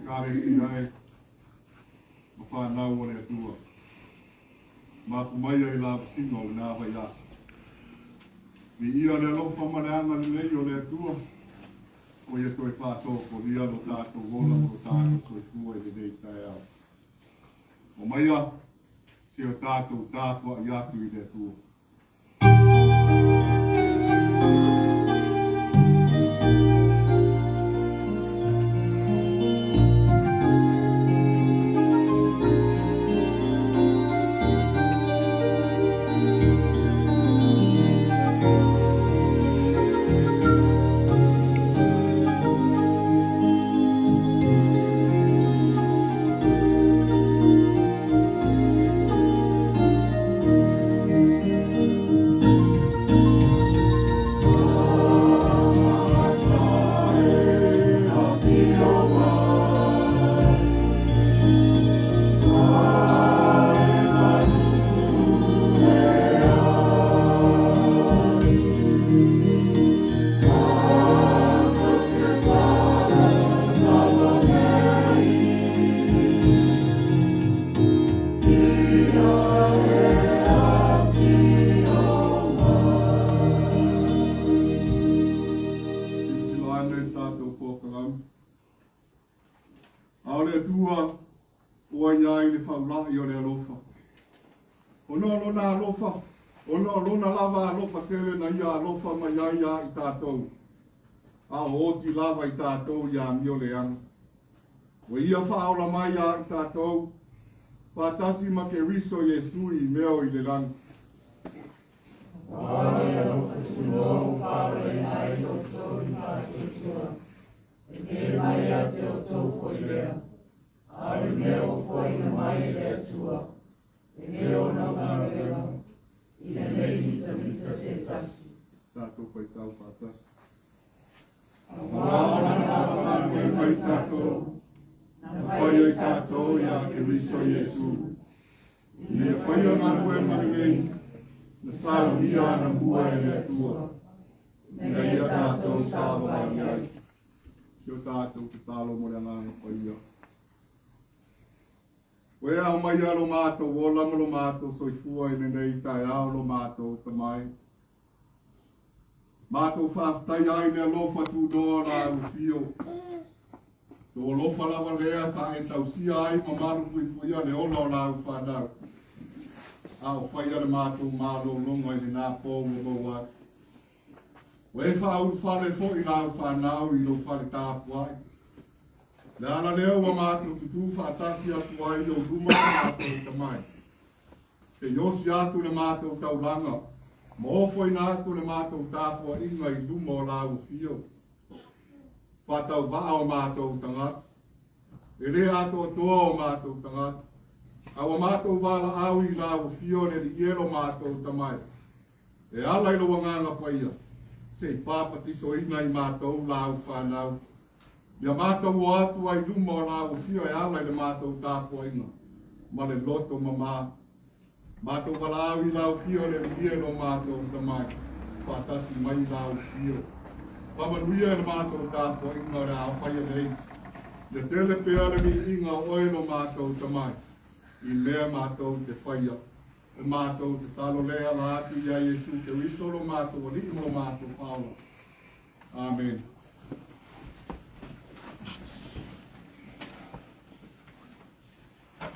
Ekalesia e ma whānau o le Atua. Mapu mai ai la vasina o lena vaiaso. Viia le alofa ma le agalelei o le Atua, o ia toe faasopolia lo tatou ola ma lo tatou soifua i lenei taeao. Omaia, se o tatou tapuai atu i le Atua. Silasila ane i le tatou polokalame. A o le Atua ua i ai le faulai o le alofa. Ona o lona alofa, ona o lona lava alofa tele na ia alofa mai ai iā i tatou, a o oti lava i tatou i amio leaga. Ua ia faaola mai iā i tatou, faatasi ma Keriso Iesu i mea o i le lagi. Aua le alofa tunoa ua faaolaina ai lo outou i le faatuatua, e le mai ia te outou foi lea, a o le mea ua foaina mai e le Atua, e le ona o galuega, ina ne i mitamita se tasi. Tatou faitau faatasi. Aua o lana lava galuega i tatou, na fai ai tatou iā Keriso Iesu. Ina ia faia galuega lelei, na saunia anamua e le Atua, ina ia tatou savavali ai. Si o tatou tatalo mo le Agaga Paia. Ua e aumaia lo matou ola ma lo matou soifua i lenei taeao lo matou Tama e. Matou faafetaia ai le alofa tunoa o la afio. Lou alofa lava lea sa e tausia ai ma malupuipuia le ola o lau fanau. A o faia le matou malologa i lena po ua maua atu. Ua e faaulufale foi lau fanau i lou fale tapuai. Le ala lea ua matou tutū faatasi atu ai i ou luma lo matou Tama e. Se i osi atu le matou taulaga ma ofoina atu le matou tapuaiga i luma o lau afio. Faatauvaa o matou tagata. E le atoatoa o matou tagata. A ua matou valaau i lau afio le Alii e lo matou Tama e. E ala i lou Agaga Paia, se i papatisoina i matou lau fanau. Ia matou o atu ai luma o lau afio e ala i le matou tapuaiga ma le loto mamā. Matou valaau i lau afio le Alii e lo matou Tama e, faatasi mai i lau afio. Faamanuia i le matou tapuaiga o le a faia nei. Ia tele pea le viiga o oe lo matou Tama e, i mea matou te faia. Le matou tatalo lea ala atu iā Iesu Keriso lo matou Alii ma lo matou Faaola. Amene.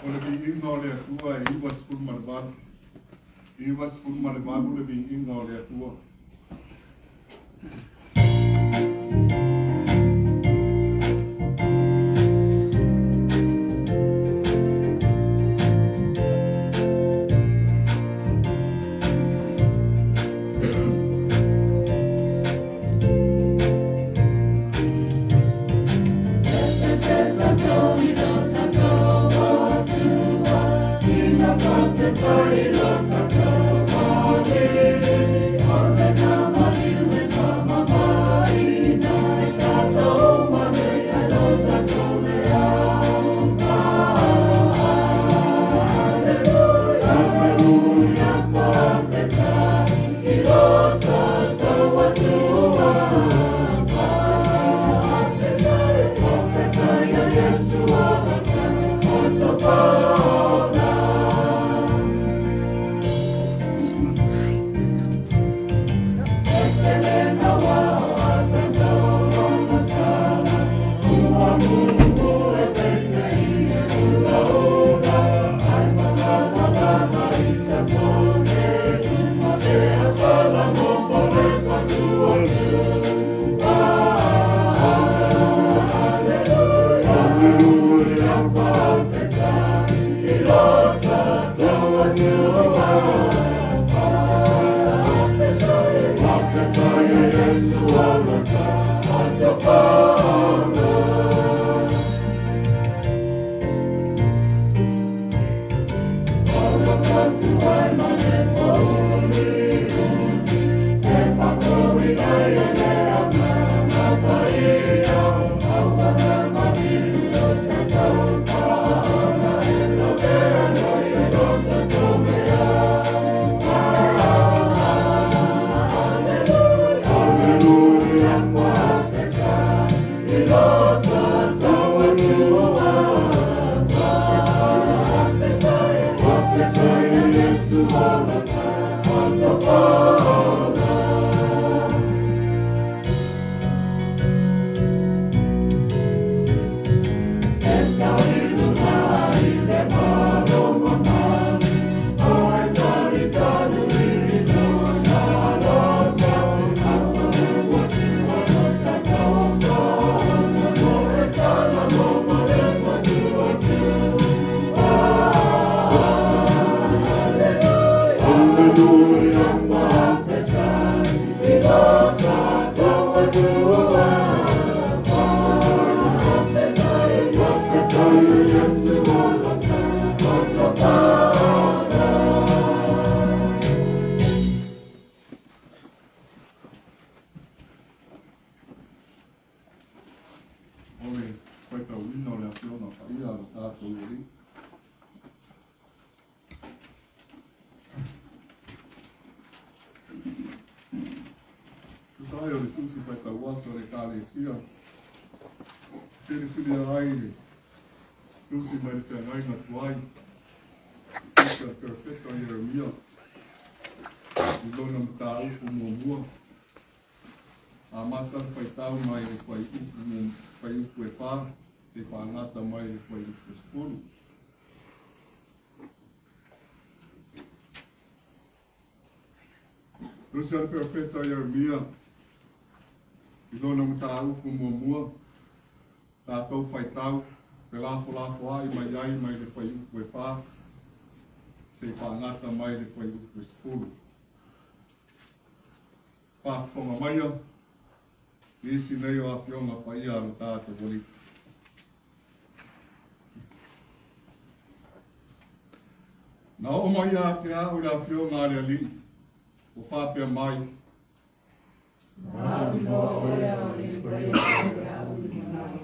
O le viiga o le Atua e 98. 98 le viiga o le Atua. O le faitauina o le Afioga Paia a lo tatou Alii. Tusa ai o le tusi faitauaso a le Ekalesia, filifilia ai le tusi mai le feagaiga tuai, tusi a le perofeta o Ieremia, i lona mataupu muamua, amata le faitau mai le fuaiupu e 4, seia faagata mai le fuaiupu e 10. Tusi a le perofeta Ieremia i lona mataupu muamua, tatou faitau felafolafoai mai ai mai le fuaiupu e 4, seia faagata mai le fuaiupu e 10. Faafofoga maia, nisi nei o afioga paia a lo tatou Alii. Na oo mai ia te au le afioga a le Alii, ua faapea mai. Na avinoa oe a o le i faia oe au i manava.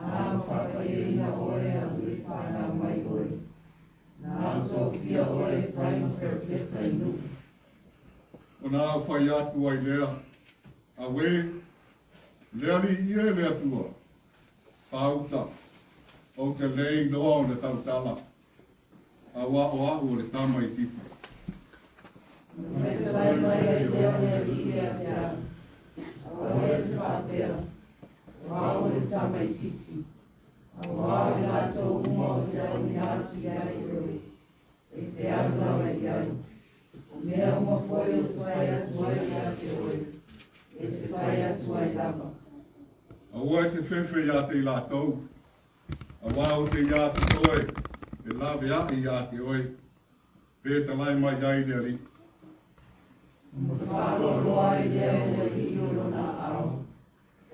Na faapaiaina oe a o le i whanau mai oe. Na tofia oe e fai ma perofeta i nuu. Ona au fai atu ai lea, Auē, le Alii e le Atua, pauta, ou te le iloa ona tautala, auā o a'u o le tamaitiiti. Na fetalai mai ai lea o le Alii ia te au. Aua e te faapea, o au o le tamaitiiti. Auā o i latou uma ou te auina atu ia te oe, e te alu lava i ai. O mea uma foi ou te fai atu ai ia te oe, e te fai atu ai lava. Aua e te fefe ia te i latou, auā ou te iā te oe, e laveai ia te oe, fetalai mai ai le Alii. Na faaloaloa ai lea e le Alii o lona aao,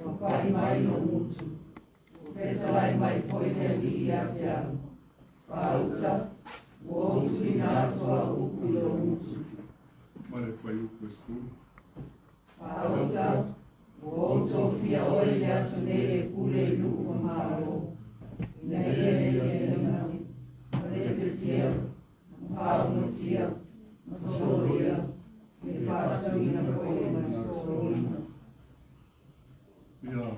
ua pai mai lou gutu. Ua fetalai mai foi le Alii ia te au. Faauta, ua ou tuuina atu au upu i lou gutu. Ma le fuaiupu e 10. Faauta, ua ou tofia oe i le aso nei e pule i nuu ma malo, ina ia leleina, ma lepetia, ma faaogotia, ma soloia, le faatuina foi ma soloina. Ia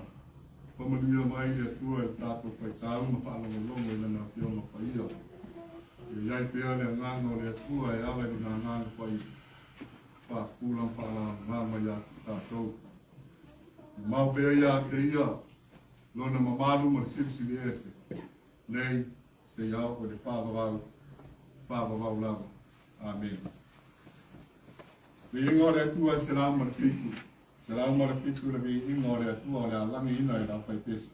faamanuia mai le Atua i le tatou faitau ma faalogologo i lana Afioga Paia. Ia i ai pea le agaga o le Atua e ala i lona Agaga Paia, faapupula ma faalagalagama ia te tatou. Mau pea ia te ia lona mamalu ma le silisili ese, nei seia oo i le faavavau, faavavau lava. Amene. Viiga o le Atua e 107, 107 le viiga o le Atua o le a lagiina e le aufaipesi.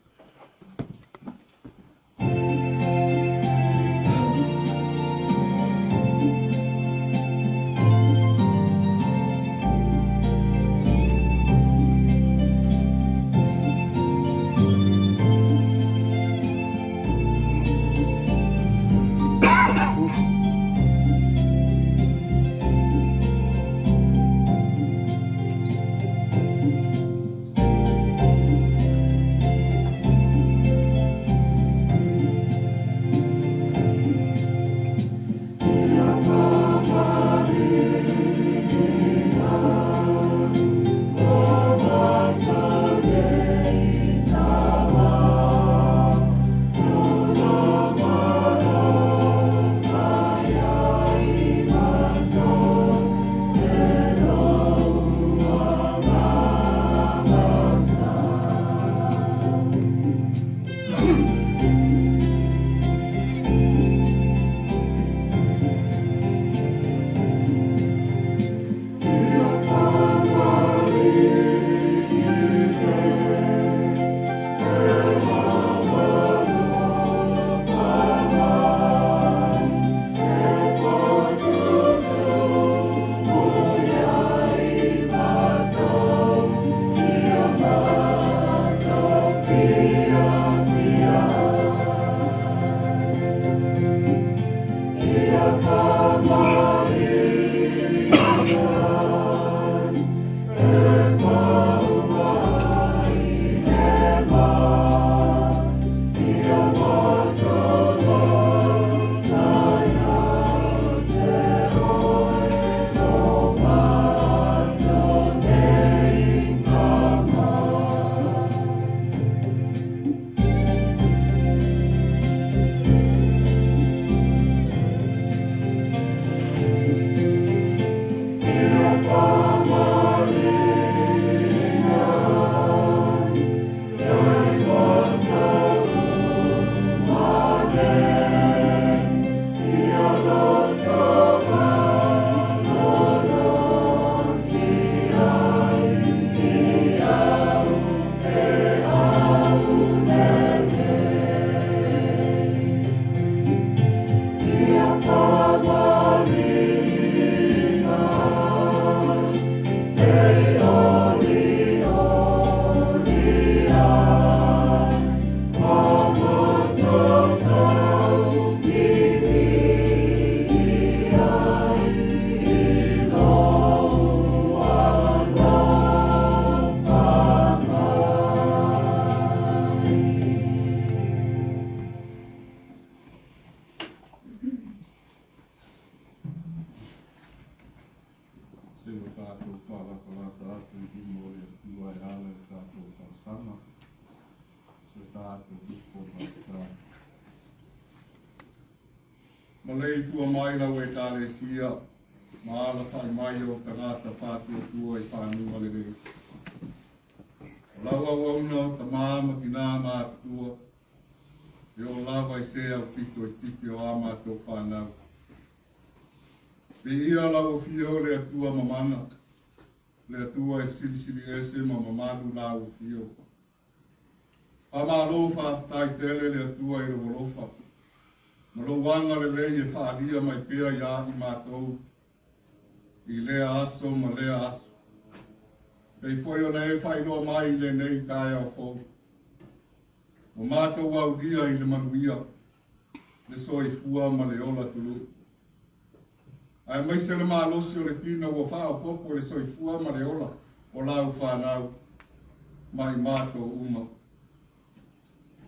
tatou ifo faafetai. Maleifua mai lau Ekalesia ma alafai mai ou tagata faatuatua i faguga lelei. O lau auauna o tamā ma tinā matutua, e oo lava i se aupito itiiti o a matou fanau. Viia lau Afio le Atua mamana, le Atua e silisili ese ma mamalu lau Afio. Faamalo faafetai tele le Atua i lou alofa ma lou agalelei e faaalia mai pea iā i matou i lea aso ma lea aso. Pei foi ona e faailoa mai i lenei taeao fou, ua matou aulia i le manuia, le soifua ma le ola tului. Aemaise le malosi o le tino ua faaopoopo i le soifua ma le ola o lau fanau ma i matou uma.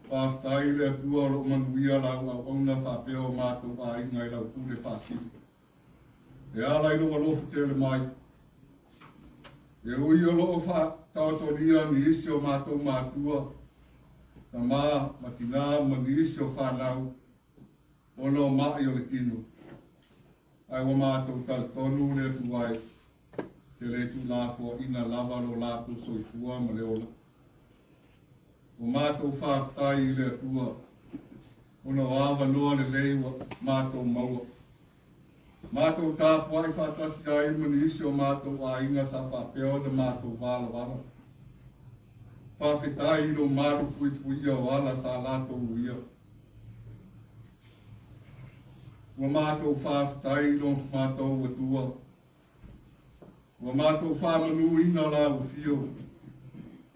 Faafetai i le Atua o lo o manuia lau auauna faapea o matou aiga i lau pule faasili. E ala i lou alofa tele mai. E ui o lo o faataotolia nisi o matou matua, tamā ma tinā ma nisi o fanau, ona o maʻi o le tino, ae ua matou talitonu le Atua e te le tuulafoaina lava lo latou soifua ma le ola. Ua matou faafetai i le Atua ona o avanoa lelei ua matou maua. Matou tapuai faatasi ai ma nisi o matou aiga sa faapea ona matou valavala. Faafetai i lou malu puipuia o ala sa latou uia. Ua matou faafetai i lo matou Atua. Ua matou faamanuina lau afio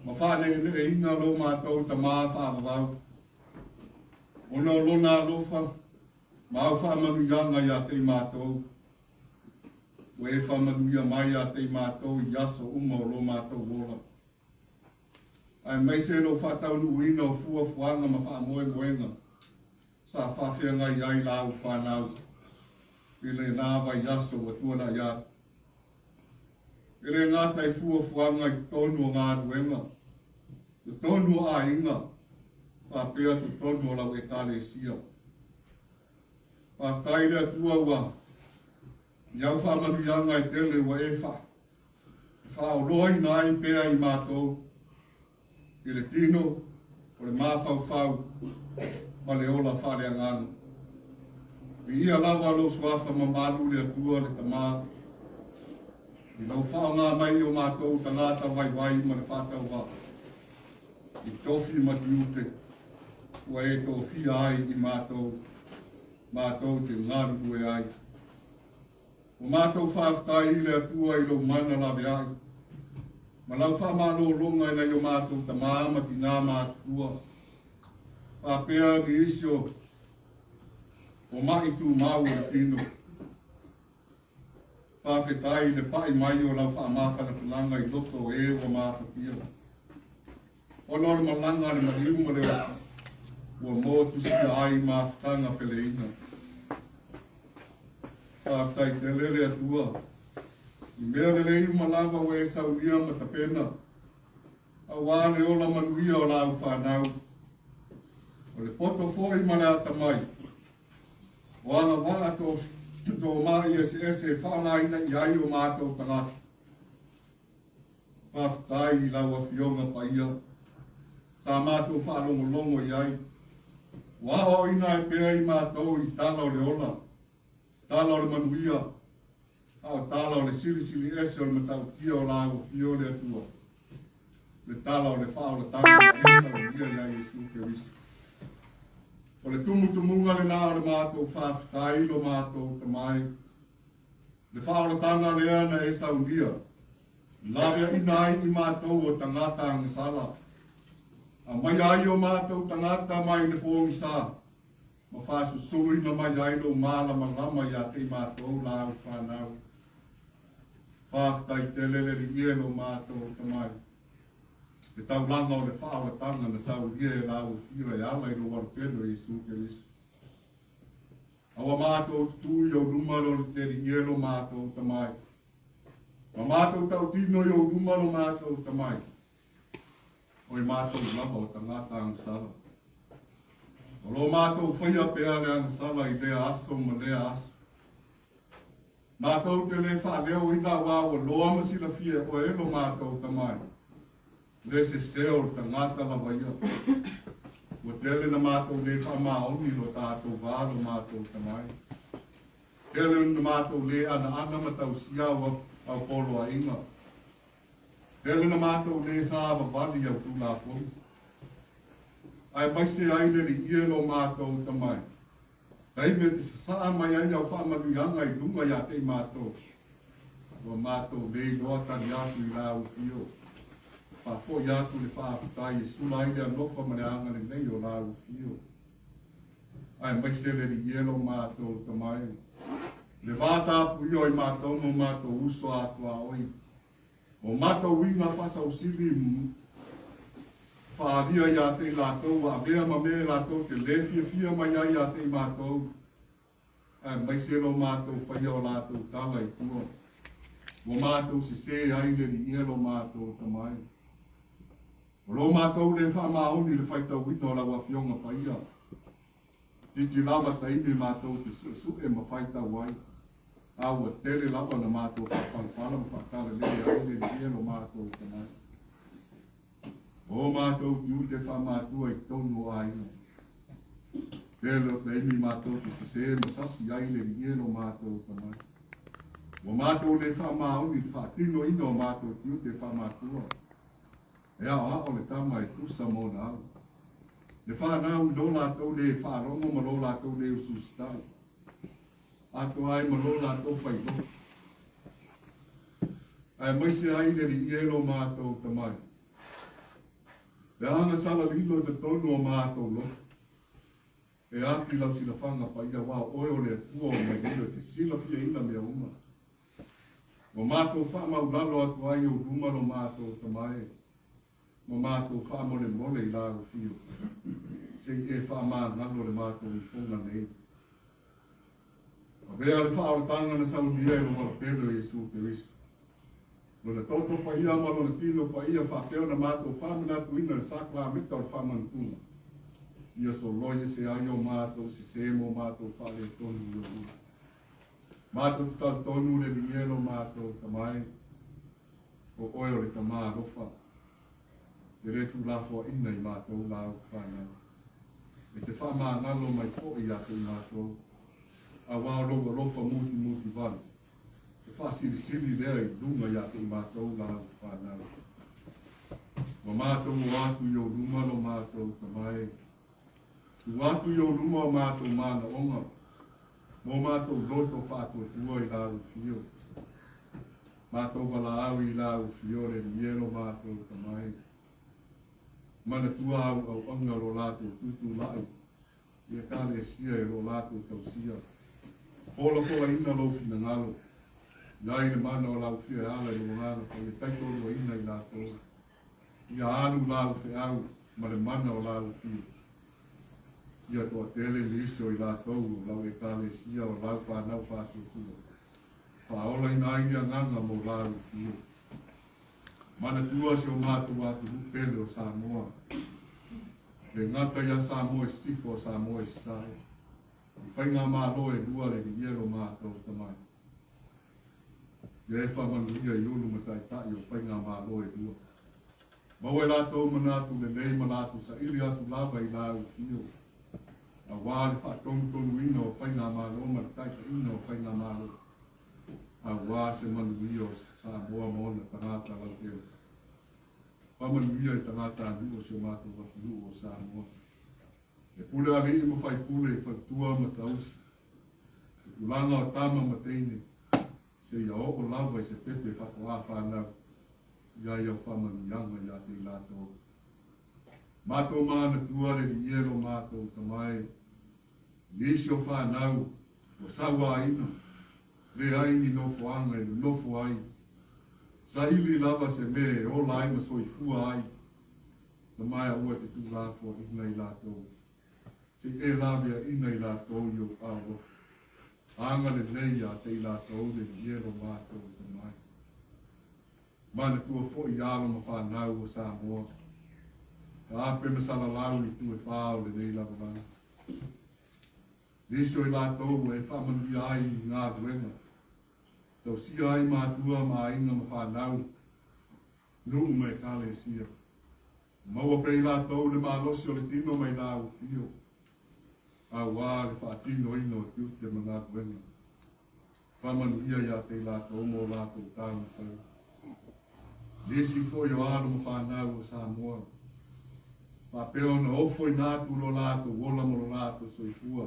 ma faaneeneeina lo matou Tamā faavavau, ona o lona alofa ma au faamanuiaga ia te i matou. Ua e faamanuia mai ia te i matou i aso uma o lo matou ola. Aemaise lou faataunuuina o fuafuaga ma faamoemoega sa faafeagai ai lau fanau i lena vaiaso ua tuanai atu. E le gata i fuafuaga i totonu o galuega, totonu o aiga, faapea totonu o lau Ekalesia. Faafetai i le Atua ua i au faamanuiaga e tele ua e faaoloaina ai pea i matou i le tino o le mafaufau ma le ola faaleagaga. Viia lava lou suafa mamalu le Atua le Tama, i lau faaaoga mai i o matou tagata vaivai ma le faatauvaa, i tofi ma tiute ua e tofia ai i matou, matou te galulue ai. Ua matou faafetai i le Atua i lou mana laveai ma lau faamalologa i nai o matou tamā ma tinā matutua, faapea nisi o o maʻi tumau o le tino. Faafetai i le paʻi mai o lau faamafanafanaga i loto o e ua mafatia. Ona o le malaga a le maliu ma le oti, ua motusia ai mafutaga peleina. Faafetai tele le Atua i mea lelei uma lava ua e saunia ma tapena, aua le ola manuia o lau fanau. O le poto foi ma le atamai, o agavaa to, tomai eseese e faaaogaina i ai o matou tagata. Faafetai i lau Afioga Paia sa matou faalogologo i ai. Ua aoaoina ai pea i matou i tala o le ola, tala o le manuia, a o tala o le silisili ese o le matautia o lau Afio le Atua, le tala o le faaolataga na e saunia ia Iesu Keriso. O le tumutumuga lena o le matou faafetai i lo matou Tamai, Le faaolataga lea na e saunia, laveaina ai i matou o tagata agasala. Aumaia ai o matou tagata mai le pogisa, ma faasusuluina mai ai lou malamalama ia te i matou lau fanau. Faafetai tele le Alii e lo matou Tamai. Le taulaga o le faaolataga na saunia e lau Afio e ala i lou alopelo Iesu Keriso. A ua matou tutu i ou luma lo le Alii e lo matou Tamai. Ma matou tautino i ou luma lo matou Tamai. O i matou lava o tagata agasala. O lo matou faia pea le agasala i lea aso ma lea aso. Matou te le faaleoina aua ua loa ma silafia e oe e lo matou tamai, le sese o le tagata lava ia. Ua tele na matou le faamaoni lo tatou va lo matou tamai. Tele na matou le anaana ma tausia au, au poloaiga. Tele na matou le savavali i au Tulafono. Aemaise ai le Alii e lo matou tamai. Taimi e te sasaa mai ai au faamanuiaga i luga ia te i matou, ua matou le iloa tali atu i la ufio. Faafoi atu le faafetai e sula ai le alofa ma le agalelei o la ufio. Aemaise le Alii e lo matou tamai. Le va tapuia o i matou ma o matou uso a tuaoi. O matou uiga faasausili faaalia ia te i latou ua avea ma mea e latou te lē fiafia mai ai ia te i matou, aemaise lo matou faia o latou tala i tua. Ua matou sesē ai le Alii e lo matou tamai. O lo matou lē faamaoni i le faitauina o lau Afioga Paia. Titi lava taimi matou te suesue ma faitau ai, a ua tele lava na matou faapalapala ma faatalelele ai le lie lo matou tamai. O matou tiute faamatua i totonu o aiga. Tele o taimi matou te sese ma sasi ai le lie lo matou tamai. Ua matou le faamaoni i le faatinoina o matou tiute faamatua. E aoao le tama e tusa ma ona ala. Le fanau i lo latou le faalogo ma lo latou le usiusitai, atoa ai ma lo latou failoto. Aemaise ai le Alii e lo matou tamai. Le aga salalilo i totonu o matou loto. E ati lau silafaga paia aua o oe o le Atua o mai lilo e te silafiaina mea uma. Ua matou faamaulalo atu ai i ou luma lo matou tamae, ma matou faamolemole i la afio, se i e faamagalo le matou ifoga nei. Avea le faaolataga na saunia e lou Alapele o Iesu Keriso, Lona toto paia ma Lona tino paia faapea ona matou faamanatuina le sakalameta o le faamanatuga, ia soloi ese ai o matou sese ma o matou faaletonu i ou luma. Matou te talitonu le Alii e lo matou Tama e, o Oe o le Tama alofa, e le tuulafoaina i matou la au fanau. E te faamagalo mai foi ia te i matou, auā o Lou alofa mutimuti vale, e faasilisili lea i luga ia te i matou la au fanau. Ua matou o atu i Ou luma lo matou Tama e, Tuu atu i ou luma o matou manaoga mo matou loto faatuatua i la ufio. Matou valaau i la ufio le lie lo matou tamai. Manatua au auauna lo latou tutulai i Ekalesia e lo latou tausia. Folafolaina lou finagalo, i ai le mana o lau fia e ala i lou agaga paia taitoaluaina i latou. Ia alu lau feau ma le mana o lau fia. Ia toatele nisi o i latou o lau Ekalesia o lau whanau whātuatua. Whāolaina ai le agaga mo lau fia. Manatua si o matou atunuu pele o Samoa. Le gata ia Samoa i sisifo o Samoa i sasae. I faigamalo e lua le liia lo matou tamai. Ia e faamanuia i ulu ma taitai o faigamalo e lua. Maua e latou manatu lelei ma latou saili atu lava i la ufio, auā le faatonutonuina o faigamalo ma le taitaiina o faigamalo, auā se manuia o Samoa ma ona tagata lautele. Faamanuia i tagatanuu o si o matou atunuu o Samoa. E pule alii ma faipule i faletua ma tausi, i tulaga o tama ma teine, seia oo lava i se pepe faatoa fanau i ai au faamanuiaga ia te i latou. Matou manatua le Alii e lo matou Tama e, nisi o fanau ua sauaina, leai ni nofoaga e nonofo ai, saili lava se mea e ola ai ma soifua ai, Tama e aua te tuulafoaina i latou. Se i e laveaina i latou i ou alofa. Agalelei ia te i latou le lie lo matou tamai. Manatua foi i alo ma fanau o Samoa. Taape ma salalau i itu e fa o lenei lalolagi. Nisi o i latou ua e faamanuia ai i galuega, tausia ai matua ma aiga ma fanau, nuu ma ekalesia. Maua pea i latou le malosi o le tino mai lau afio, auā le faatinoina o tiute ma galuega. Faamanuia ia te i latou ma o latou taumafaiga. Nisi foi o alo ma fanau o Samoa, faapea ona ofoina atu lo latou ola ma lo latou soifua,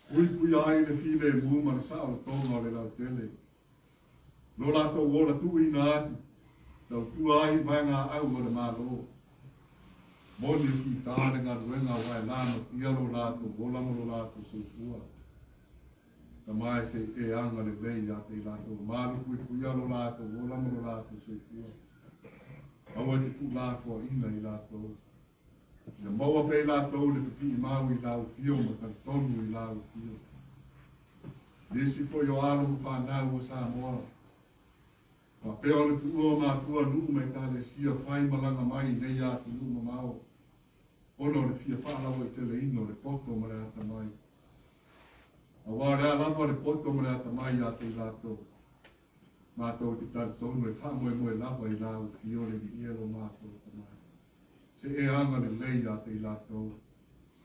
puipuia ai le filemu ma le saolotoga o le lautele, lo latou ola tuuina atu, tautua ai i vaegaau o le Malo. Moni e fita le galuega aua e lamatia lo latou ola ma lo latou soifua. Tama e se i e agalelei ia te i latou, malupuipuia lo latou ola ma lo latou soifua. Aua e te tuulafoaina i latou. Ia maua pea i latou le pipii mau i lau afio ma talitonu i lau afio. Nisi foi o alo ma fanau o Samoa, faapea ona tuua o matua nuu ma ekalesia fai malaga mai i nei atunuu mamao, ona o le fia faalauaiteleina o le poto ma le atamai. Aua o le a lava le poto ma le atamai ia te i latou, matou te talitonu e faamoemoe lava i lau afio le viia lo matou Tamai. Se e agalelei ia te i latou,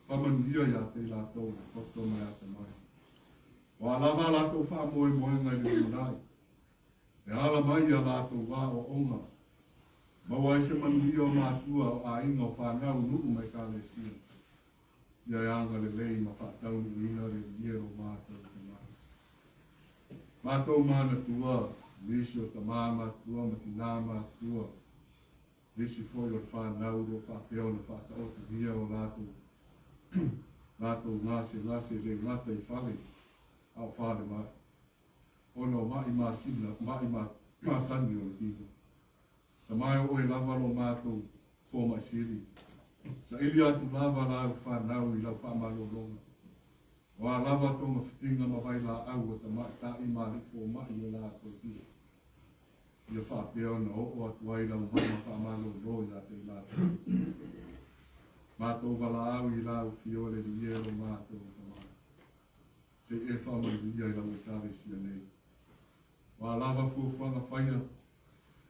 faamanuia ia te i latou le poto ma le atamai. O a lava a latou faamoemoega i le lumanai, e ala mai ia latou aoaoga, maua ai se manuia o matua, o aiga, o fanau, nuu ma ekalesia. Ia e agalelei ma faataunuuina le viia lo matou Tamai. Matou manatua nisi o tamā matutua ma tinā matutua, nisi foi o le fanau o lo o faapea ona faataotogia o latou latou gasegase le gata i fale a o falemai ona o ma'i masina ma'i masani o le tino. Tama e o oe lava lo matou fomai sili. Saili atu lava lau fanau i lau faamalologa. O a lava togafitiga ma vailaau a tamaitai ma alii fomai o latou tino. Ia faapea ona oo atu ai lau mana faamalolo ia te i latou. Matou valaau i lau fiole viia lo matou Tama. Se i e faamanuia i lau Ekalesia nei. O a lava fuafuaga faia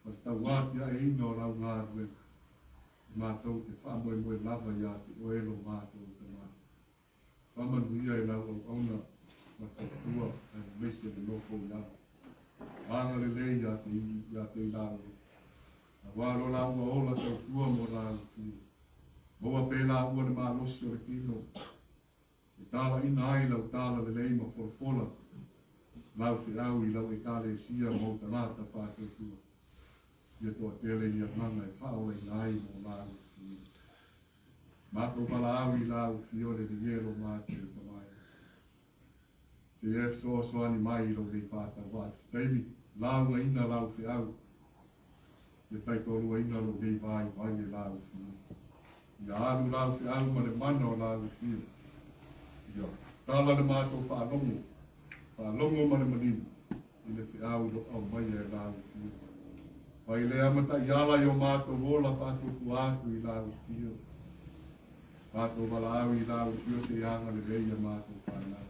ma le tauatiaeina o lau galuega, e matou te faamoemoe lava ia te oe lo matou Tama. Faamanuia i lau auauna ma le faletua aemaise le nofo i lalo. Agalelei ia te ia te i laua. Aua lo laua ola tautua mo lau afio. Maua pē laua le malosi o le tino. E talaina ai lau talalelei ma folafola lau feau i lau Ekalesia ma ou tagata faatuatua. Ia toatele i agaga e faaolaina ai mo lau afio. Matou valaau i lau afio le viie lo matou Tamai. Se e fesoasoani mai i lou nei faatauvaa i se taimi, laugaina lau feau, ia taitoaluaina lou nei vaivai e lau afio. Ia alu lau feau ma le mana o lau afio. Ia tala le matou faalogo, faalogo ma le manino i le feau o lo o aumaia e lau afio. Mai lea mataiala i o matou ola faatuatua atu i lau afio. Matou valaau i lau afio se i agalelei ia matou fanau.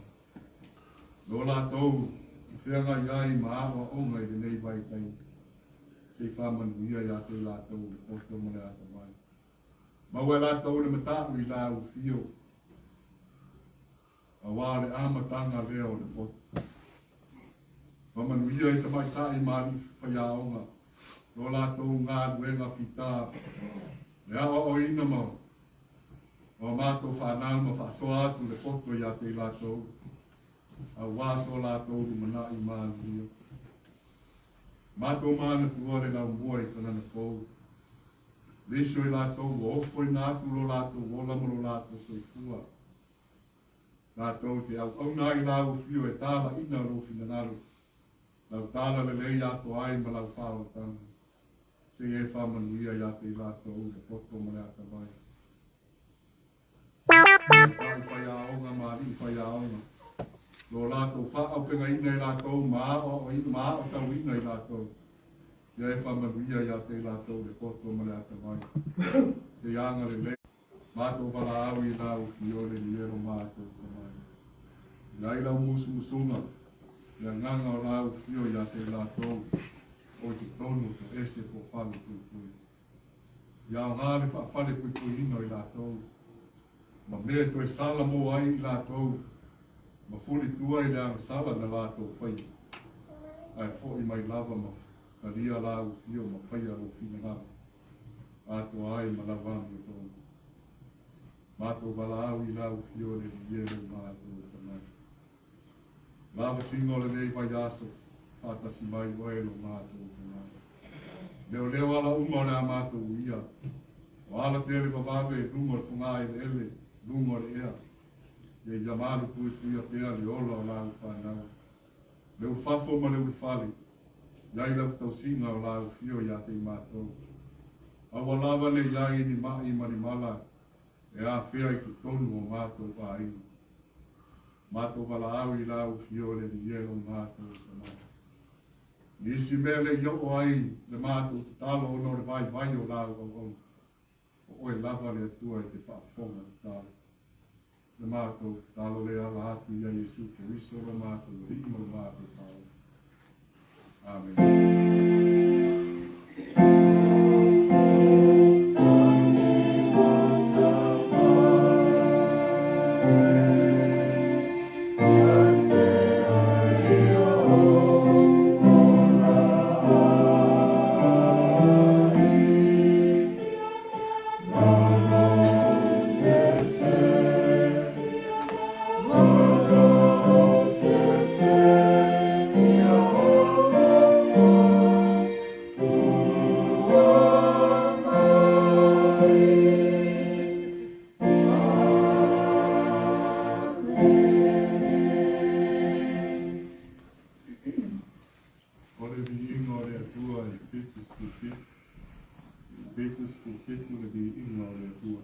Lo latou i feagai ai ma aoaoga i lenei vaitaimi, se i faamanuia ia te i latou le poto ma le atamai. Maua e latou le matau i lau afio, auā le amataga lea o le poto. Faamanuia i tamaitai ma alii faiaoga, lo latou galuega fita, le aoaoina ma o a matou fanau ma faasoa atu le poto ia te i latou, auā so latou lumanai manuia. Matou manatua le laumua i Kanana Fou, nisi o i latou ua ofoina atu lo latou ola ma lo latou soifua, latou te auauna ai lau afio e talaina lou finagalo, lau talalelei atoa ai ma lau faaolataga, se i e faamanuia ia te i latou le poto ma le atamai. Tamaitai faiaoga ma alii faiaoga, lo latou faaaupegaina i latou ma aoaoina ma aotauina i latou, ia e faamanuia ia te i latou le poto ma le atamai, se i agalelei. Matou valaau i lau Afio le Alii e lo matou Tamai. I ai lau musumusuga, le agaga o lau Afio ia te i latou o i totonu o toese po o fale puipui. Ia aoga le faafale puipuiina o i latou, ma mea e toe sala mo ai i latou, ma fuli tua i le agasala na latou faia, ae fo'i mai lava ma talia lau Afio ma faia lou finagalo, atoa ai ma lau amiotonu. Matou valaau i lau Afio le Alii e lo matou Tamai. Lavasiga o lenei vaiaso, faatasi mai oe lo matou Tamai. Leoleo ala uma o le a matou uia, o ala tele vavave i luga o le fogaeleele, luga o le ea, ia ia malu puipuia pea le ola o lau fanau. Le ulufafo ma le ulufale, i ai lau tausiga o lau Afio ia te i matou. Aua lava ne i ai ni ma'i ma ni mala e afea i totonu o matou aiga. Matou valaau i lau Afio le Alii e lo matou Tamai. Nisi mea le i oo ai le matou tatalo ona o le vaivai o lau auauna. O oe lava le Atua e te faafofoga tatalo. Le matou tatalo le ala atu ia Iesu Keriso lo matou Alii ma lo matou Faaola. Amene. O le viiga o le Atua e 77, 77 le viiga o le Atua.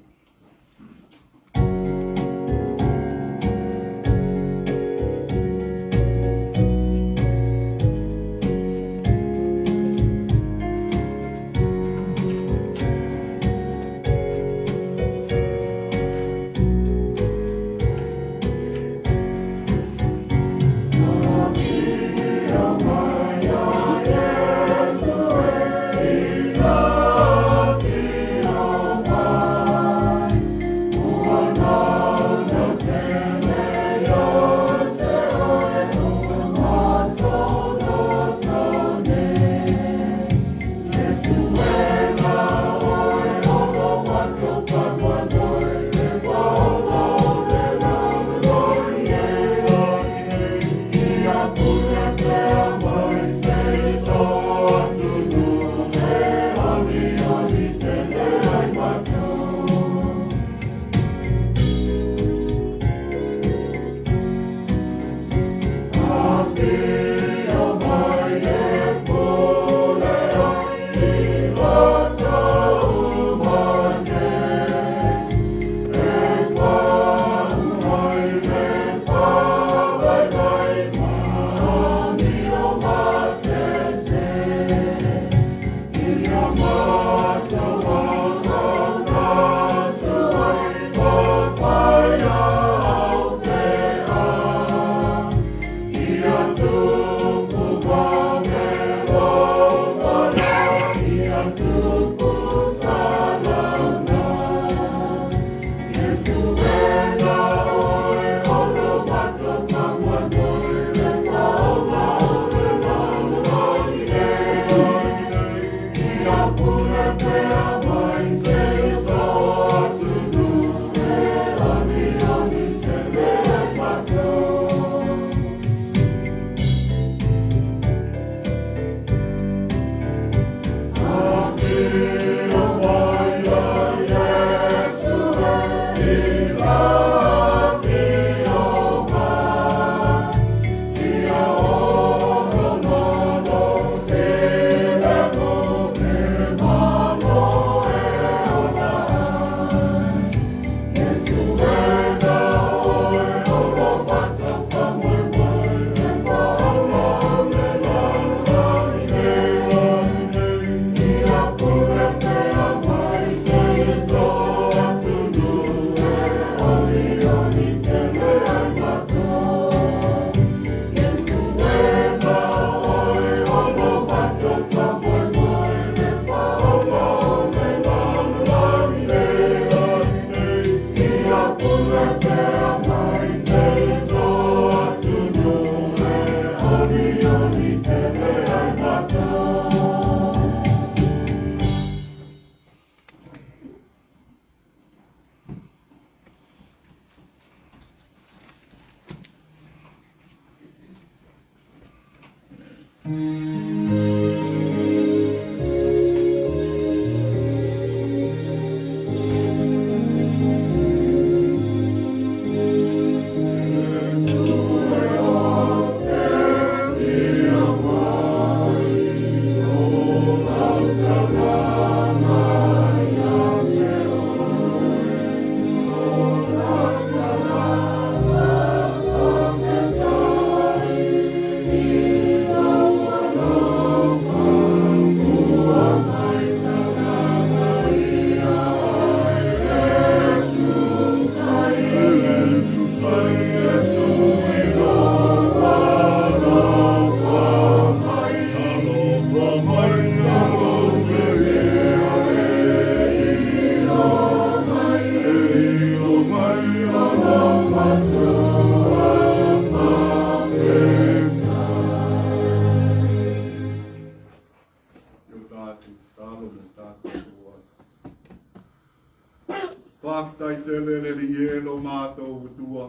Faafetai tele le Alii e lo matou Atua.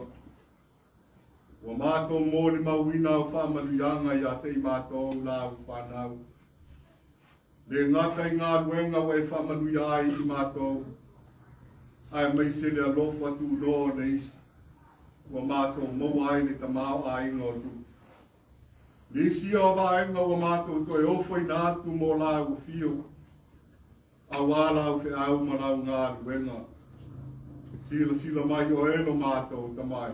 Ua matou molimauina au faamanuiaga ia te i matou lau fanau. Le gata i galuega ua e faamanuia ai i matou, aemaise le alofa tunoa o le isi ua matou maua ai le tamaoaiga o tupe. Nisi o vaega ua matou toe ofoina atu mo lau afio, Auā lau feau ma lau galuega. Silasila mai oe lo matou tamai,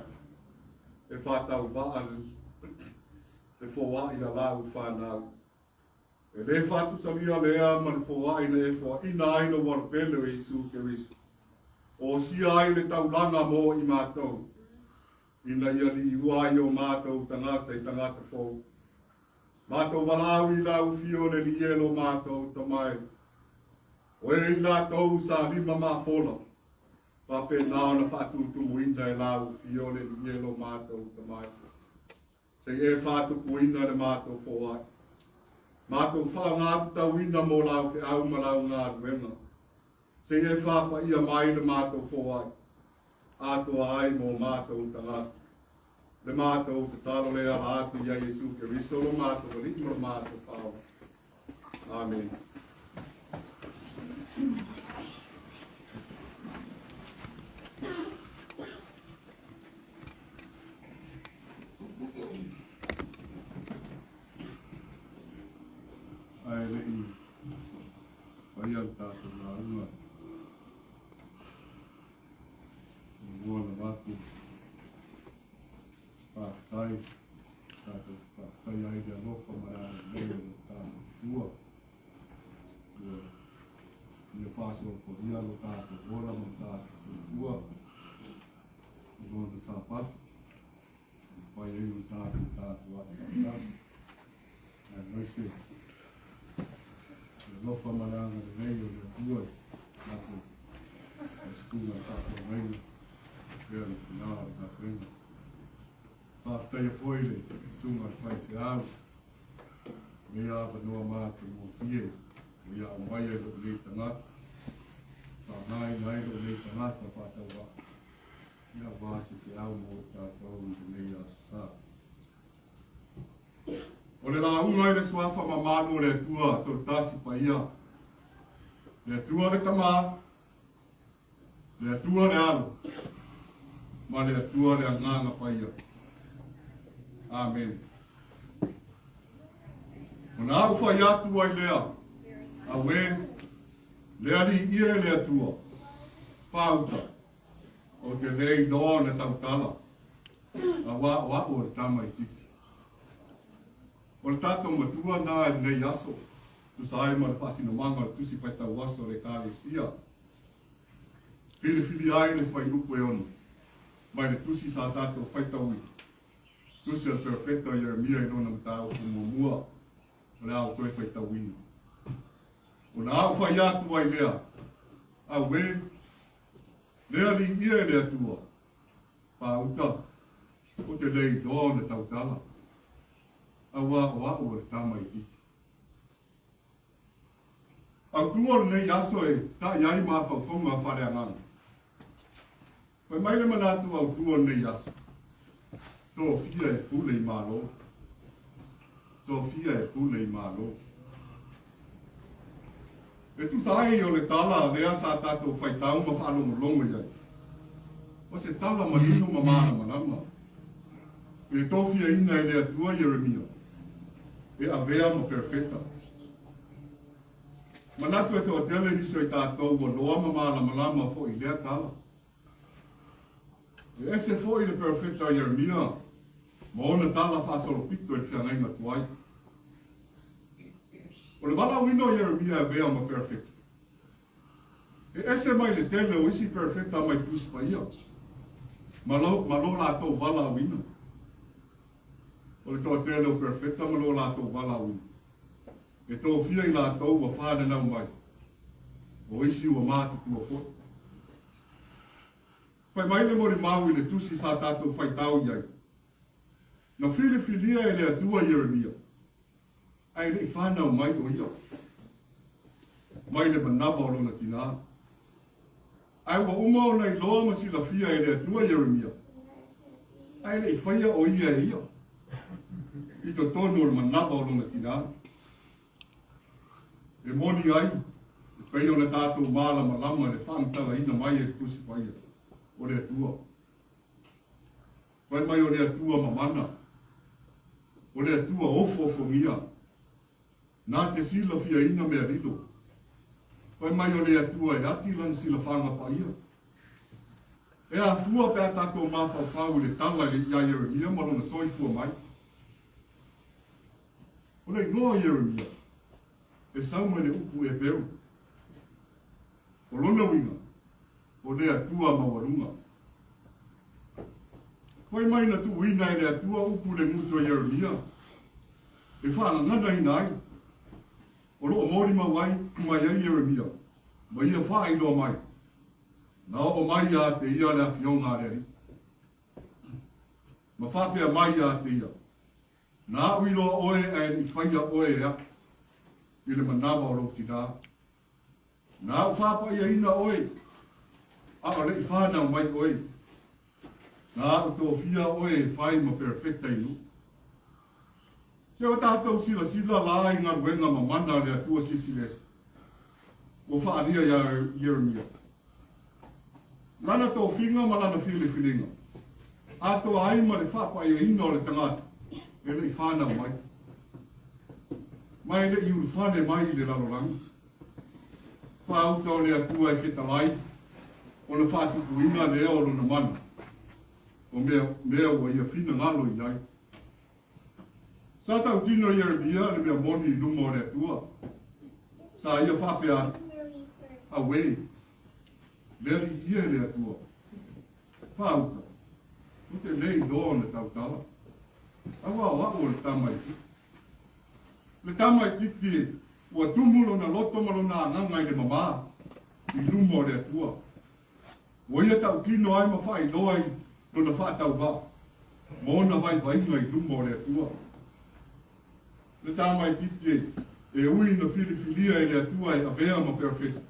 e faatauvaa le foai a lau fanau. E le faatusalia lea ma le foai na e foaina ai lou Alo pele o Iesu Keriso, osia ai le taulaga mo i matou, ina ia liua ai o matou tagata i tagata fou. Matou valaau i lau afio le Alii e lo matou tamai. O e i latou sa lima mafola, faapena ona faatutumuina e lau afio le Alii e lo matou tamai. Sei e faatupuina le matou foai. Matou faaaogatatauina mo lau feau ma lau galuega. Sei e faapaia mai le matou foai, atoa ai mo matou tagata. Le matou tatalo le ala atu ia Iesu Keriso lo matou Alii ma lo matou Faaola. Amene. Ae le i faia le tatou lauga, muamua ona avatu faafetai, tatou faafetai ai i le alofa ma le agalelei o le tatou Atua. Ua ia faasoasoalia lo tatou ola ma lo tatou soifua i lona Sapatu, e mafai ai ona tatou tapuai faatasi, aemaise le alofa ma le agalelei o le Atua i tatou susuga i faafeagaiga pea le tina o le tapena. Faafetaia foi le susuga i le faifeau lenei avanoa matagofie ua ia aumaia i lou nei tagata, faaaogaina ai lou nei tagata faatauvaa ia aua se feau mo tatou i lenei aso sa. O le lauga i le suafa mamalu o le Atua Toatasi Paia, le Atua le Tama, le Atua le Alo, ma le Atua le Agaga Paia. Amene. Ona au fai atu ai lea, auē, le Alii e le Atua, pāuta, ou te le iloa ona tautala, auā o a'u o le tamaitiiti. O le tatou matua na i lenei aso, tusa ai ma le faasinomaga o le Tusi Faitau Aso a le Ekalesia, filifili ai le fuaiupu e 6 mai le tusi sa tatou faitauina, tusi a le perofeta o Ieremia i lona mataupu muamua o le a ou toe faitauina. Ona au fai atu ai lea, Auē, le Alii e le Atua, pāuta, ou te le iloa ona tautala, auā o a'u o le tamaitiiti. Autu o lenei aso e ta'i ai mafaufauga faaleagaga. Fai mai le manatu autu o lenei aso, tofia e pule i Malo. Tofia e pule i Malo. E tusa ai o le tala lea sa tatou faitau ma faalogologo i ai, o se tala manino ma malamalama i le tofiaina e le Atua Ieremia e avea ma perofeta. Manatu e toatele nisi o i tatou ua loa ma malamalama foi i lea tala. E ese foi le perofeta o Ieremia ma ona tala faasolopito i le feagaiga tuai. O le valaauina o Ieremia e avea ma perofeta, e ese mai le tele o isi perofeta mai Tusi Paia ma lo, ma lo latou valaauina. O le toatele o perofeta ma lo latou valaauina, e tofia i latou ua fananau mai, o isi ua matutua foi. Fai mai le molimau i le tusi sa tatou faitau i ai, Na filifilia e le Atua Ieremia, ae le i fanau mai o ia, mai le manava o lona tinā. Ae ua uma ona iloa ma silafia e le Atua Ieremia, ae le i faia o ia e ia, i totonu o le manava o lona tinā. E moni ai, e pei ona tatou malamalama i le faamatalaina mai e le Tusi Paia o le Atua. Fai mai o le Atua mamana, o le Atua ofoofogia, na te silafiaina mea lilo. Fai mai o le Atua e ati lana silafaga paia. E afua pe a tatou mafaufau i le tala iā Ieremia ma lona soifua mai. O le igoa o Ieremia, e sau mai le upu Heperu. O lona uiga, o le Atua maualuga. Fai mai na tuuina e le Atua upu le gutu a Ieremia e faagaganaina ai, o lo o molimau ai mai ai Ieremia ma ia faailoa mai, na oo mai ia te ia le afioga a le Alii. Ma faapea mai ia te ia, Na aʻu iloa ʻoe ae le i faia ʻoe e aʻu i le manawa o lou tinā. Na aʻu fāpaʻiaina ʻoe a o le i whānau mai ʻoe. Na aʻu tofia ʻoe e fai ma perofeta i nuʻu. Se o tātou silasila lā i galuega mamana a le Atua Sisilesi ua faaalia iā Ieremia. Lana tofiga ma lana filifiliga, atoa ai ma le faapaʻiaina o le tagata e le i fanau mai, ma e le i ulufale mai i le lalolagi. Faauta o le Atua e fetalai, ona faatupuina lea o lona mana, o mea, mea ua ia finagalo i ai. Sa tautino Ieremia le mea moni i luma o le Atua. Sa ia faapea atu, Auē, le Alii ia e le Atua. Faauta, ou te le iloa ona tautala. Aua o a'u o le tamaitiiti. Le tamaitiiti ua tumu lona loto ma lona agaga i le mamā i luma o le Atua. Ua ia tautino ai ma faailoa i lona faatauvaa ma ona vaivaiga i luma o le Atua. Le tamaitiiti e ui na filifilia e le Atua e avea ma perofeta,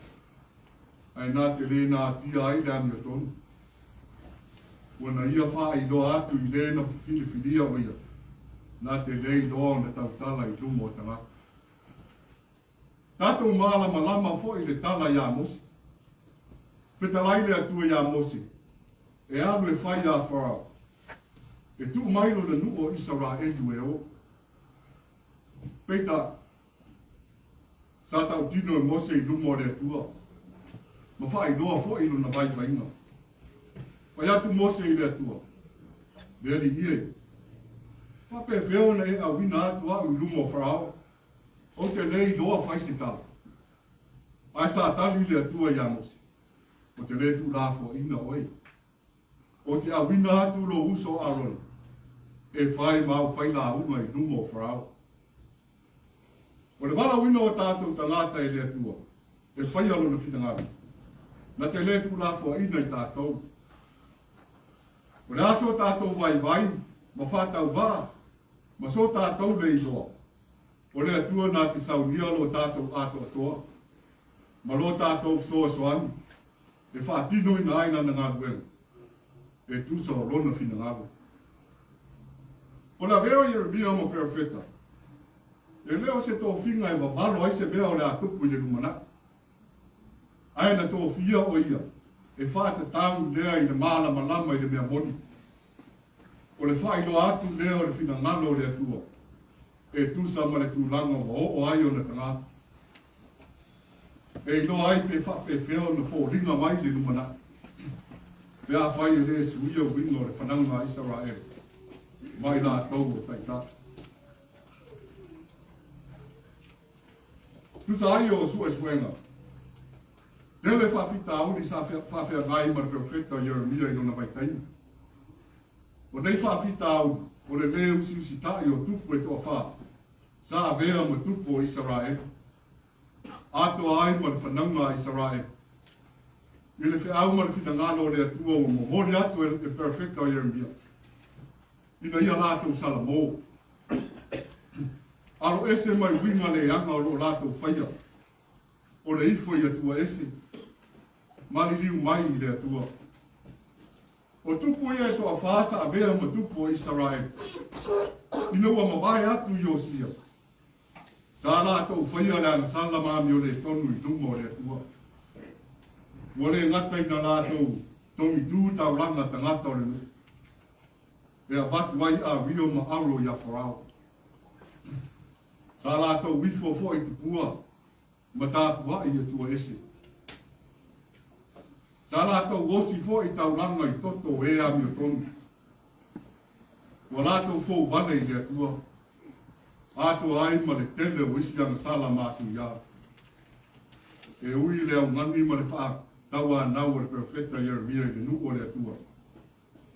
ae na te lē natia ai le amiotonu. Ua na ia faailoa atu i lē na filifilia o ia, na te lē iloa ona tautala i luma o tagata. Tatou malamalama foi i le tala iā Mose. Fetalai le Atua iā Mose, e alu e fai iā Farao, e tuu mai lona nuu o Isaraelu e o. Peitai, sa tautino e Mose i luma o le Atua, ma faailoa foi lona vaivaiga. Fai atu Mose i le Atua, Le Alii e, faapefea ona e auina atu a'u i luma o Farao? Ou te le iloa fai se tala. Ae sa tali le Atua iā Mose, Ou te le tuulafoaina oe. Ou te auina atu lou uso Arona e fai ma au failauga i luma o Farao. O le valaauina o tatou tagata e le Atua e faia lona finagalo, na te le tuulafoaina i tatou. O le a so tatou vaivai ma faatauvaa ma so tatou le iloa, O le Atua na te saunia lo tatou atoatoa ma lo tatou fesoasoani e faatinoina ai Lana galuega e tusa o Lona finagalo. O le avea o Ieremia ma perofeta. E le o se tofiga e vavalo ai se mea o le a tupu i le lumanai. Ae na tofia o ia e faatatau lea i le malamalama i le mea moni. O le faailoa atu lea o le finagalo o le Atua e tusa ma le tulaga ua oo ai ona tagata. E iloa ai pe faapefea ona foliga mai le lumanai, pe afai e le suia uiga o le fanauga a Isaraele ma i latou o taitai. Tusa ai o suesuega, tele faafitauli sa faafeagai ma le perofeta o Ieremia i lona vaitaimi. O nei faafitauli, o le lē usiusitaʻi o tupu e toafā sa avea ma tupu o Isaraele, atoa ai ma le fanauga a Isaraele. I le feau ma le finagalo o le Atua ua momoli atu e le perofeta o Ieremia, ina ia latou salamo, alo ese mai uiga leaga o lo o latou faia, o le ifo i Atua ese, maliliu mai i le Atua. O tupu ia e toafā sa avea ma tupu o Isaraele, ina ua mavae atu Iosia, sa latou faia le agasala ma amioletonu i luma o le Atua. Ua le gata ina latou togitū taulaga tagata o le nuu, e avatu ai amio ma alo iā Farao. Sa latou ifo foi i tupua ma tapuai i Atua ese. Sa latou osi foi i taulaga i toto o e amiotonu. Ua latou fou vale i le Atua, atoa ai ma le tele o isi agasala matuia. E ui i le augani ma le faatauanau a le perofeta Ieremia i le nuu o le Atua,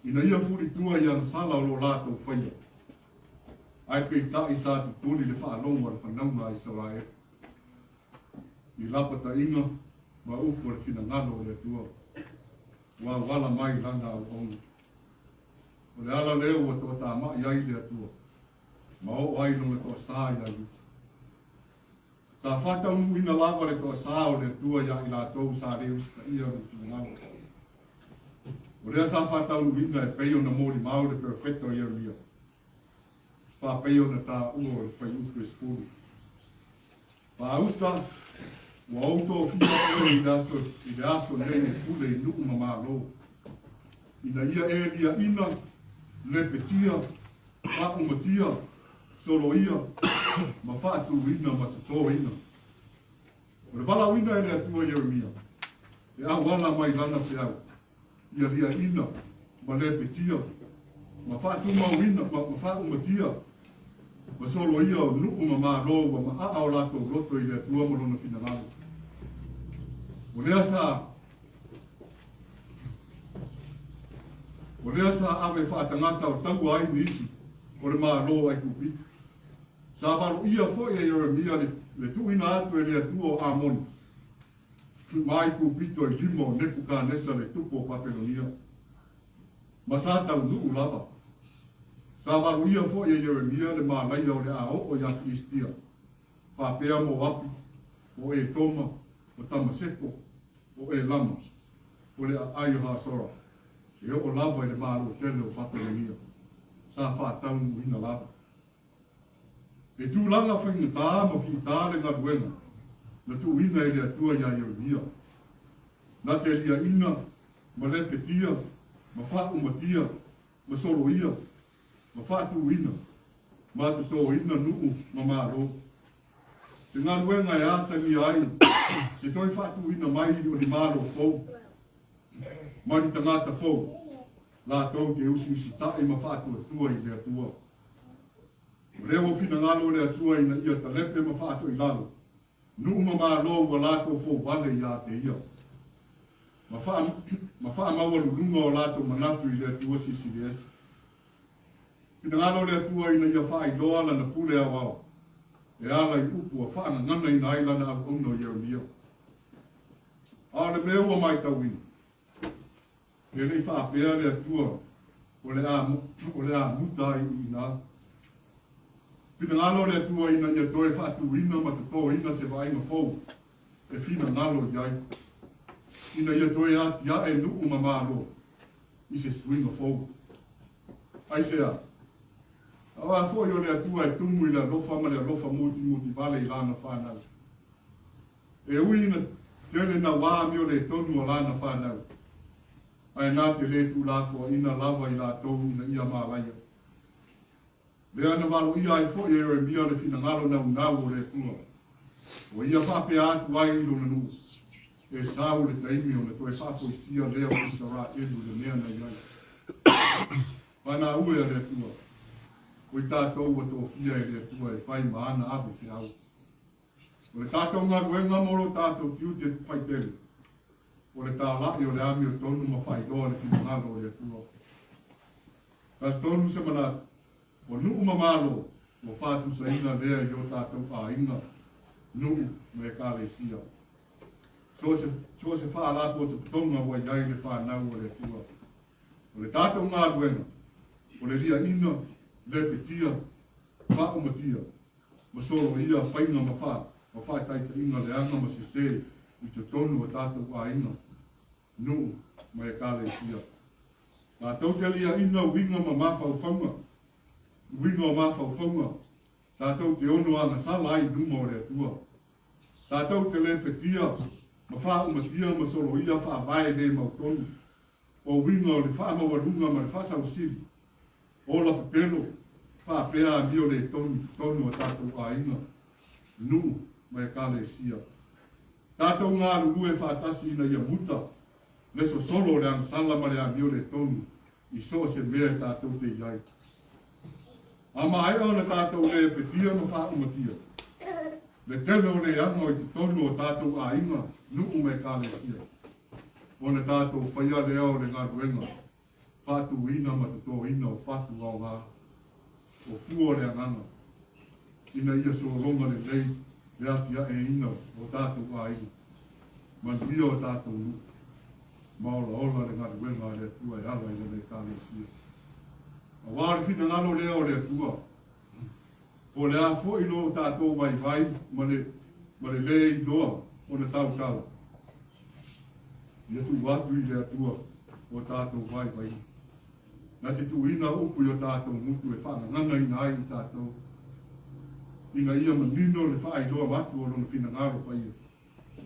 ina ia fulitua i agasala o lo latou faia, ae peitai sa tutuli le faalogo a le fanauga a Isaraele i lapataiga ma upu o le finagalo o le Atua ua auala mai i lana auauna. O le ala lea ua toatamai ai le Atua ma oo ai lona toasā iā Iuta. Sa faataunuuina lava le toasā o le Atua iā i latou sa le usitaia lona finagalo. O lea sa faataunuuina e pei ona molimau le perofeta o Ieremia, faapei ona taua o le fuaiupu e 10. Faauta, ua ou tofia oe i le aso, i le aso nei e pule i nuu ma malo, ina ia e liaina, lepetia, faaumatia, soloia, ma faatuina ma totoina. O le valaauina e le Atua Ieremia, e auala mai lana feau, ia liaina ma lepetia, ma faatumauina ma faaumatia, ma soloia o nuu ma malo ua maaa o latou loto i le Atua ma lona finagalo. O lea sa O lea sa ave faatagata o taua ai nisi o le Malo o Aikupita. Sa valoia foi e Ieremia le, le tuuina atu e le Atua o Amoni ma Aikupito i lima o Nepukanesa le tupu o Papelonia. Ma sa taunuu lava. Sa valoia foi e Ieremia le malaia o le a oo iā Filistia, faapea Moapi, o Etoma, o Tamaseko, o Elama, o le aai o Hasora, e oo lava i le malo tele o Papelonia, sa faataunuuina lava. E tulaga faigata ma fita le galuega na tuuina e le Atua iā Ieremia, na te liaina ma lepetia ma faaumatia ma soloia ma faatuina ma totoina nuu ma malo. Se galuega e atagia ai se toe faatuina mai o ni malo fou ma ni tagata fou latou te usiusitaʻi ma faatuatua i le Atua. O lea ua finagalo le Atua ina ia talepe ma faatoilalo nuu ma malo ua latou fou vale iā te ia, ma faa, ma faamaualuluga o latou manatu i le Atua Silisili Ese. Finagalo le Atua ina ia faailoa Lana pule aoao e ala i upu ua faagaganaina ai Lana auauna o Ieremia. A o le mea ua matauina, e le i faapea le Atua o le a, o le a muta ai i ina. Finagalo le Atua ina ia toe faatuina ma totoina se vaaiga fou e finagalo i ai, ina ia toe atiae nuu ma malo i se suiga fou. Aisea? Aua foi o le Atua e tumu i le alofa ma le alofa mutimutivale i Lana fanau. E ui ina tele nauā amio le tonu a Lana fanau, ae na te lē tuulafoaina lava i latou ina ia malaia. Lea na valoia ai foi e Ieremia le finagalo naunau o le Atua, ua ia faapea atu ai i lona nuu, E sau le taimi ona toe faafoisia lea o Isaraelu i le mea na i ai. Vanaue a le Atua, o i tatou ua tofia e le Atua e fai ma ana ave feau. O le tatou galuega mo lo tatou tiute faitele, o le talai o le amiotonu ma faailoa le finagalo o le Atua. Talitonu se manatu, o nuu ma malo ua faatusaina lea i o tatou aiga, nuu ma ekalesia. So o se faalapotopotoga ua i ai le fanau a le Atua. O le tatou galuega, o le liaina, lepetia, faaumatia, ma soloia faiga ma fa, ma faataitaiga leaga ma sese i totonu o tatou aiga, nuu ma ekalesia. Tatou te liaina uiga ma mafaufauga, uiga o mafaufauga, tatou te ono agasala ai i luma o le Atua. Tatou te lepetia ma faaumatia ma soloia faavae le mautonu o uiga o le faamaualuga ma le faasausili, ola pepelo, faapea amio le tonu i totonu o tatou aiga, nuu ma ekalesia. Tatou galulue faatasi ina ia muta le sosolo o le agasala ma le amio le tonu i so o se mea e tatou te i ai. A maea ona tatou lepetia ma faaumatia le tele o leaga o i totonu o tatou aiga, nuu ma ekalesia, ona tatou faia lea o le galuega faatuina ma totoina o fatu aoga o fua o le agaga ina ia sologa lelei le atiaeina o tatou aiga, manuia o tatou nuu, ma olaola le galuega a le Atua e ala i Lana Ekalesia. Aua o le finagalo lea o le Atua, po o le a foi lo tatou vaivai ma le, ma le lē iloa ona tautala, ia tuu atu i le Atua o tatou vaivaiga. Na te tuuina upu i o tatou gutu e faagaganaina ai i tatou, ina ia manino le faailoa atu o Lona finagalo paia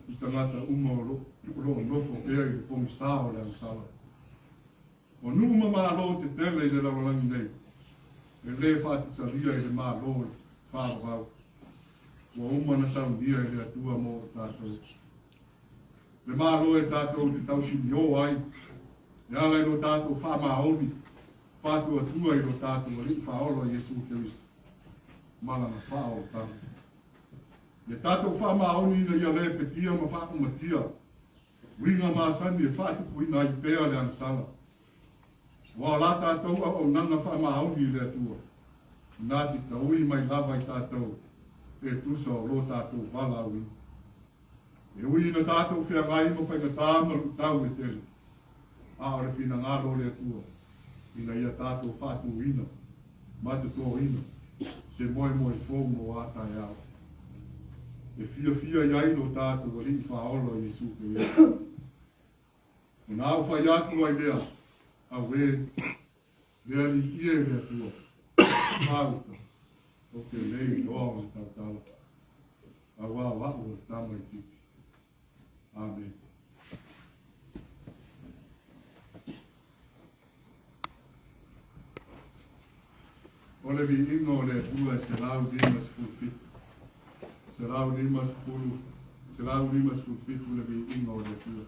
i tagata uma o lo o nofo pea i le pogisā o le agasala. O nuu ma malo tetele i le lalolagi nei, e lē faatusalia i le Malo o le faavavau, ua uma ona saunia e le Atua mo tatou. Le Malo e tatou te tausinio ai, e ala i lo tatou faamaoni, faatuatua i lo tatou Alii Faaola Iesu Keriso ma Lana faaolataga. Ia tatou faamaoni ina ia lepetia ma faaumatia uiga masani e faatupuina ai pea le agasala. Ua o la tatou auaunaga faamaoni i le Atua, na te taui mai lava i tatou e tusa o lo tatou valaauina. E ui ina tatou feagai ma faigatā ma luitau e tele, a o le finagalo o le Atua ina ia tatou faatūina ma totoina se moemoe fou mo a taeao. E fiafia i ai lo tatou Alii Faaola o Iesu Keriso. Ona au fai atu ai lea, auē, le Alii e le Atua, māuta, ou te le iloa ona tautala, auā o a'u o le tama itiiti. Amene. O le viiga o le Atua e 157. 157 le viiga o le Atua.